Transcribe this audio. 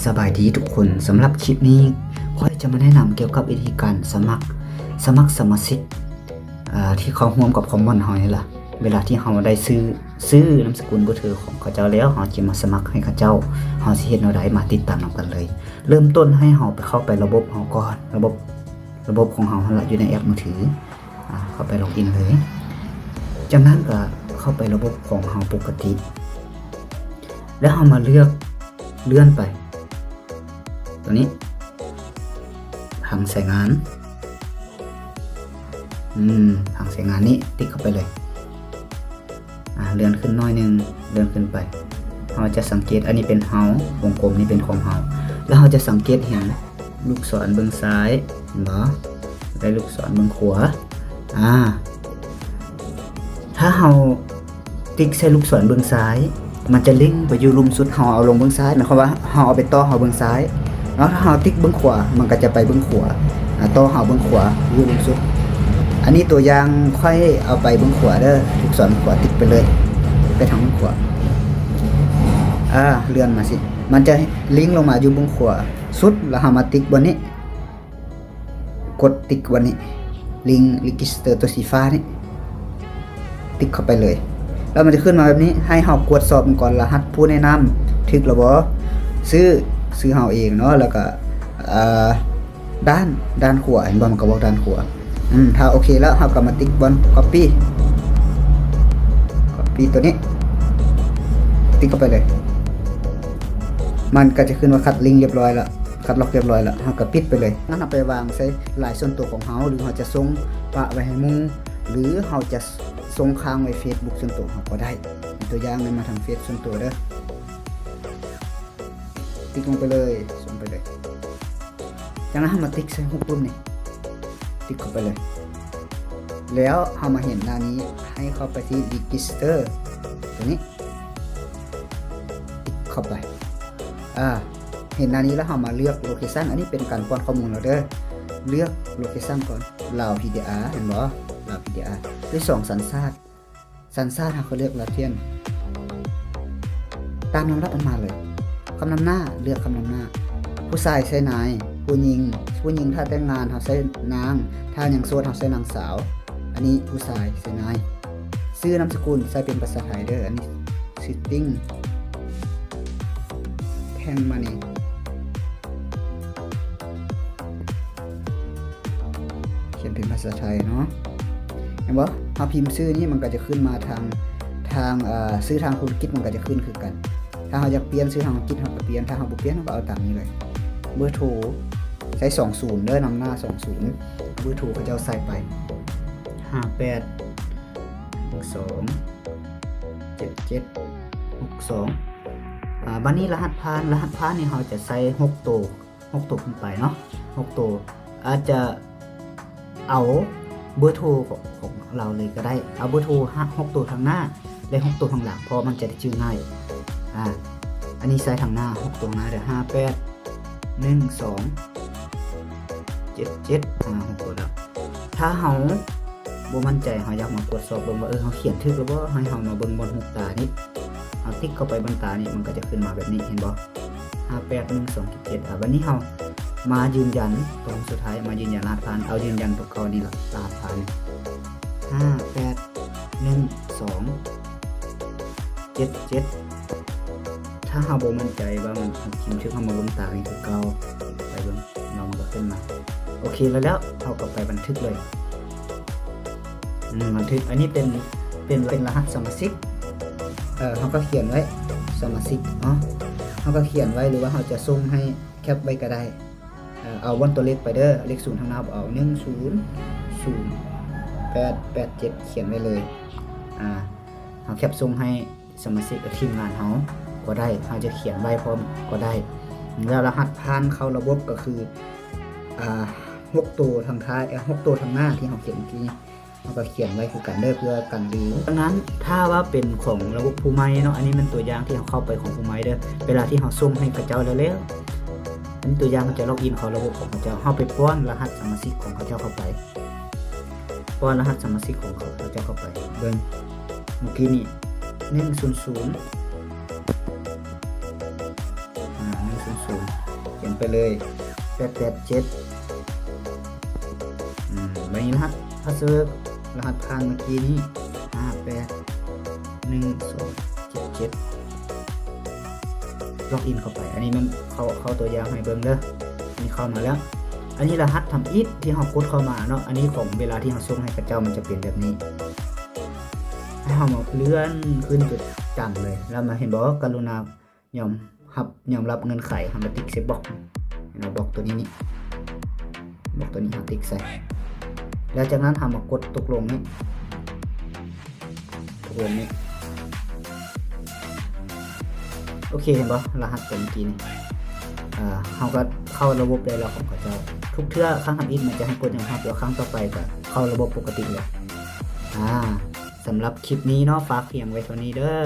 ສະບາຍດີທຸກຄົນ, ສຳລັບຄລິບນີ້ ຂ້ອຍຈະມາແນະນຳກ່ຽວກັບວິທີການສະໝັກ, ສະໝັກສະມາຊິກ ອາ ທີ່ເຂົ້າຮ່ວມກັບຄອມມອນເຮົານີ້ລະ. ເວລາທີ່ເຮົາໄດ້ຊື່ ຊື່ນາມສະກຸນເບີໂທຂອງເຂົາເຈົ້າແລ້ວ, ເຮົາຈະມາສະໝັກໃຫ້ເຂົາເຈົ້າ, ເຮົາຊິເຮັດແນວໃດ? ມາຕິດຕາມນຳກັນເລີຍ. ເລີ່ມຕົ້ນໃຫ້ເຮົາໄປ ເຂົ້າໄປລະບົບເຮົາກ່ອນ, ລະບົບ ລະບົບຂອງເຮົາຫັ້ນລະ ຢູ່ໃນແອັບມືຖື. ອາ ເຂົ້າໄປລັອກອິນເລີຍ. ຈາກນັ້ນກໍເຂົ້າໄປລະບົບຂອງເຮົາປົກກະຕິ ແລ້ວເຮົາມາເລືອກ ເລື່ອນໄປຕົວນີ້ ຜັງສາຍງານ. ອືມ ຜັງສາຍງານນີ້ ຕິກເຂົ້າໄປເລີຍ. ອາ ເລື່ອນຂຶ້ນໜ້ອຍໜຶ່ງ, ເລື່ອນຂຶ້ນໄປ. ເຮົາຈະສັງເກດ, ອັນນີ້ເປັນເຮົາ, ວົງກົມນີ້ເປັນຂອງເຮົາ. ແລ້ວເຮົາຈະສັງເກດເຫັນລູກສອນເບື້ອງຊ້າຍ, ເຫັນບໍ່? ໄດ້ລູກສອນເບື້ອງຂວາ. ອາ ຖ້າເຮົາຕິກໃສ່ລູກສອນເບື້ອງຊ້າຍ, ມັນຈະລິ້ງໄປຢູ່ລຸ່ມສຸດ. ເຮົາເອົາລົງເບື້ອງຊ້າຍ, ໝາຍຄວາມວ່າເຮົາເອົາໄປຕໍ່ເຮົາເບື້ອງຊ້າຍ. ແລ້ວຖ້າເຮົາຕິກເບື້ອງຂວາ, ມັນກໍຈະໄປເບື້ອງຂວາ, ອາ ຕໍ່ເຮົາເບື້ອງຂວາຢູ່ລຸ່ມສຸດ. ອັນນີ້ຕົວຢ່າງ, ຂ້ອຍເອົາໄປເບື້ອງຂວາເດີ, ລູກສອນຂວາຕິກໄປເລີຍ, ໄປທາງເບື້ອງຂວາ. ອາ ເລື່ອນມາຊິ, ມັນຈະລິ້ງລົງມາຢູ່ເບື້ອງຂວາສຸດ, ແລ້ວເຮົາມາຕິກບ່ອນນີ້. ກົດຕິກວັນນີ້ ລິງ register ຕົວສີຟ້ານີ້ ຕິກເຂົ້າໄປເລີຍ. ແລ້ວມັນຈະຂຶ້ນມາແບບນີ້, ໃຫ້ເຮົາກວດສອບມັນກ່ອນ, ລະຫັດຜູ້ແນະນຳຖືກແລ້ວບໍ່? ຊື່ ຊື່ເຮົາເອງເນາະ, ແລ້ວກະ ເອີ ດ້ານ ດ້ານຂວາ, ເຫັນບໍ່? ມັນກໍບອກດ້ານຂວາ. ອືມ ຖ້າໂອເຄແລ້ວ, ເຮົາກໍມາຕິກບ່ອນ copy copy ຕົວນີ້, ຕິກເຂົ້າໄປເລີຍ. ມັນກໍຈະຂຶ້ນວ່າຄັດລິງລຽບຮ້ອຍແລ້ວ. ຄັດລອກຮຽບຮ້ອຍແລ້ວ, ເຮົາກໍປິດໄປເລີຍ. ນັ້ນເຮົາໄປວາງໃສ່ລາຍສ່ວນຕົວຂອງເຮົາ ຫຼືເຮົາຈະສົ່ງປະໄວ້ໃຫ້ໝູ່ ຫຼືເຮົາຈະສົ່ງຄ້າງໄວ້ເຟສບຸກສ່ວນຕົວເຮົາກໍໄດ້. ຕົວຢ່າງແມ່ນມາທາງເຟສສ່ວນຕົວເດີ. ຕິກລົງໄປເລີຍ, ສົ່ງໄປເລີຍ. ຈາກນັ້ນເຮົາມາຕິກໃສ່ຮູບປຶ້ມນີ້, ຕິກເຂົ້າໄປເລີຍ. ແລ້ວເຮົາມາເຫັນໜ້ານີ້, ໃຫ້ເຂົ້າໄປທີ່ register ຕົວນີ້. ຕິກເຂົ້າໄປ. ອາ ເຫັນໜ້ານີ້ແລ້ວ ເຮົາມາເລືອກ location. ອັນນີ້ເປັນການປ້ອນຂໍ້ມູນແລ້ວເດີ. ເລືອກ location ກ່ອນ. ລາວ PDR ເຫັນບໍ່? ລາວ PDR. ທີສອງ ສັນຊາດ. ສັນຊາດເຮົາກໍເລືອກ Latvian ຕາມລຳດັບມັນມາເລີຍ. ຄຳນຳໜ້າ, ເລືອກຄຳນຳໜ້າ. ຜູ້ຊາຍໃສ່ນາຍ, ຜູ້ຍິງ, ຜູ້ຍິງຖ້າແຕ່ງງານເຮົາໃສ່ນາງ, ຖ້າຍັງໂສດເຮົາໃສ່ນາງສາວ. ອັນນີ້ຜູ້ຊາຍໃສ່ນາຍ. ຊື່ນາມສະກຸນໃສ່ເປັນພາສາໄທເດີ. ອັນນີ້ setting, ແທ່ງມານີ້ ຂຽນເປັນພາສາໄທເນາະ. ເຫັນບໍ່? ເຮົາພິມຊື່ນີ້ ມັນກໍຈະຂຶ້ນມາທາງ ທາງ ເອີ ຊື່ທາງທຸລະກິດ ມັນກໍຈະຂຶ້ນຄືກັນ. ຖ້າເຮົາຢາກປ່ຽນຊື່ທາງທຸລະກິດ ເຮົາກໍປ່ຽນ, ຖ້າເຮົາບໍ່ປ່ຽນ ເຮົາກໍເອົາຕາມນີ້ເລີຍ. ເບີໂທໃສ່ສອງສູນເດີ, ນຳໜ້າສອງສູນ. ເບີໂທເຂົາເຈົ້າໃສ່ໄປ ຫ້າແປດ ສອງ ເຈັດເຈັດ ຫົກສອງ. ອາ ບາດນີ້ລະຫັດຜ່ານ, ລະຫັດຜ່ານນີ້ເຮົາຈະໃສ່ຫົກໂຕ, ຫົກໂຕຂຶ້ນໄປເນາະ, ຫົກໂຕ. ອາດຈະເອົາເບີໂທຂອງ ຂອງລາວເລີຍກໍໄດ້, ເອົາເບີໂທ ຫົກໂຕທາງໜ້າ ແລະ ຫົກໂຕທາງຫຼັງ, ເພາະມັນຈະໄດ້ຈື່ງ່າຍ. ອາ ອັນນີ້ໃສ່ທາງໜ້າ ຫົກໂຕທາງໜ້າເດີ, ຫ້າແປດ ໜຶ່ງສອງ ເຈັດເຈັດ ອາ ຫົກໂຕແລ້ວ. ຖ້າເຮົາບໍ່ໝັ້ນໃຈ, ເຮົາຢາກມາກວດສອບເບິ່ງວ່າ ເອີ ເຮົາຂຽນຖືກຫຼືບໍ່, ໃຫ້ເຮົາມາເບິ່ງບ່ອນຮູບຕານີ້. ເຮົາຕິກເຂົ້າໄປບ່ອນຕານີ້, ມັນກໍຈະຂຶ້ນມາແບບນີ້, ເຫັນບໍ່? ຫ້າແປດ ໜຶ່ງສອງ ເຈັດເຈັດ. ອາ ບາດນີ້ເຮົາມາຢືນຢັນຕົວສຸດທ້າຍ, ມາຢືນຢັນລະຫັດຜ່ານ. ເອົາຢືນຢັນຕົວເກົ່ານີ້ລະ, ລະຫັດຜ່ານ ຫ້າແປດ ໜຶ່ງສອງ ເຈັດເຈັດ. ຖ້າເຮົາບໍ່ໝັ້ນໃຈວ່າມັນພິມຖືກ, ເຮົາມາເບິ່ງຕານີ້ຄືເກົ່າ, ໄປເບິ່ງເນາະ, ມັນກໍຂຶ້ນມາ. ໂອເຄແລ້ວ, ແລ້ວເຮົາກໍໄປບັນທຶກເລີຍ. ອືມ ບັນທຶກ. ອັນນີ້ເປັນ ເປັນ ເປັນລະຫັດສະມາຊິກ. ເອີ ເຮົາກໍຂຽນໄວ້ ສະມາຊິກເນາະ, ເຮົາກໍຂຽນໄວ້ ຫຼືວ່າເຮົາຈະສົ່ງໃຫ້ແຄັບໄວ້ກໍໄດ້. ເອີ ເອົາບ່ອນຕົວເລກໄປເດີ, ເລກສູນທາງໜ້າບໍ່ເອົາ, ໜຶ່ງສູນ ສູນແປດ ແປດເຈັດ ຂຽນໄວ້ເລີຍ. ອາ ເຮົາແຄັບສົ່ງໃຫ້ສະມາຊິກ ແລະ ທີມງານເຮົາກໍໄດ້, ເຮົາຈະຂຽນໄວ້ພ້ອມກໍໄດ້. ແລ້ວລະຫັດຜ່ານເຂົ້າລະບົບກໍຄື ອາ ຫົກໂຕທາງທ້າຍ, ເອີ ຫົກໂຕທາງໜ້າທີ່ເຮົາຂຽນເມື່ອກີ້, ເຮົາກໍຂຽນໄວ້ຄືກັນເດີ ເພື່ອກັນລືມ. ດັ່ງນັ້ນ ຖ້າວ່າເປັນຂອງລະບົບຜູ້ໃໝ່ເນາະ, ອັນນີ້ແມ່ນຕົວຢ່າງທີ່ເຮົາເຂົ້າໄປຂອງຜູ້ໃໝ່ເດີ, ເວລາທີ່ເຮົາສົ່ງໃຫ້ເຂົາເຈົ້າແລ້ວໆ, ອັນນີ້ຕົວຢ່າງເຂົາຈະລັອກອິນເຂົ້າລະບົບຂອງເຂົາເຈົ້າ, ເຮົາໄປປ້ອນລະຫັດສະມາຊິກຂອງເຂົາເຈົ້າເຂົ້າໄປ, ປ້ອນລະຫັດສະມາຊິກຂອງເຂົາເຈົ້າເຂົ້າໄປ. ເບິ່ງ ເມື່ອກີ້ນີ້ ໜຶ່ງສູນສູນ ອາ ໜຶ່ງສູນສູນ. ໄປເລີຍ ແປດແປດເຈັດ ອືມ ບາດນີ້ລະຫັດພາສເວີດ ລະຫັດຜ່ານເມື່ອກີ້ນີ້ ຫ້າແປດໜຶ່ງສອງເຈັດເຈັດ ລັອກອິນເຂົ້າໄປ. ອັນນີ້ແມ່ນເຂົ້າ ເຂົ້າຕົວຢ່າງໃຫ້ເບິ່ງເດີ. ນີ້ເຂົ້າມາແລ້ວ. ອັນນີ້ລະຫັດທຳອິດທີ່ເຮົາກົດເຂົ້າມາເນາະ. ອັນນີ້ຂອງເວລາທີ່ເຮົາສົ່ງໃຫ້ເຂົາເຈົ້າ ມັນຈະເປັນແບບນີ້. ໃຫ້ເຮົາມາເລື່ອນຂຶ້ນຈົນຈຳເລີຍ ແລ້ວມາເຫັນບໍ່? ກະລຸນາຍອມຮັບ ຍອມຮັບເງື່ອນໄຂ. ເຮົາມາຕິກໃສ່ບັອກ ເຫັນບໍ່? ບັອກຕົວນີ້ນີ້ ບັອກຕົວນີ້ເຮົາຕິກໃສ່ ແລ້ວຈາກນັ້ນເຮົາມາກົດຕົກລົງນີ້ ຕົກລົງນີ້. ໂອເຄ ເຫັນບໍ່? ລະຫັດຕົວເມື່ອກີ້ນີ້ ເຮົາກະເຂົ້າລະບົບໄດ້ແລ້ວຂອງເຂົາເຈົ້າ. ທຸກເທື່ອຄັ້ງທຳອິດມັນຈະໃຫ້ກົດຍອມຮັບ ແລ້ວຄັ້ງຕໍ່ໄປກະເຂົ້າລະບົບປົກກະຕິເລີຍ. ອາ ສຳລັບຄລິບນີ້ເນາະ ຝາກພຽງໄວ້ເທົ່ານີ້ເດີ.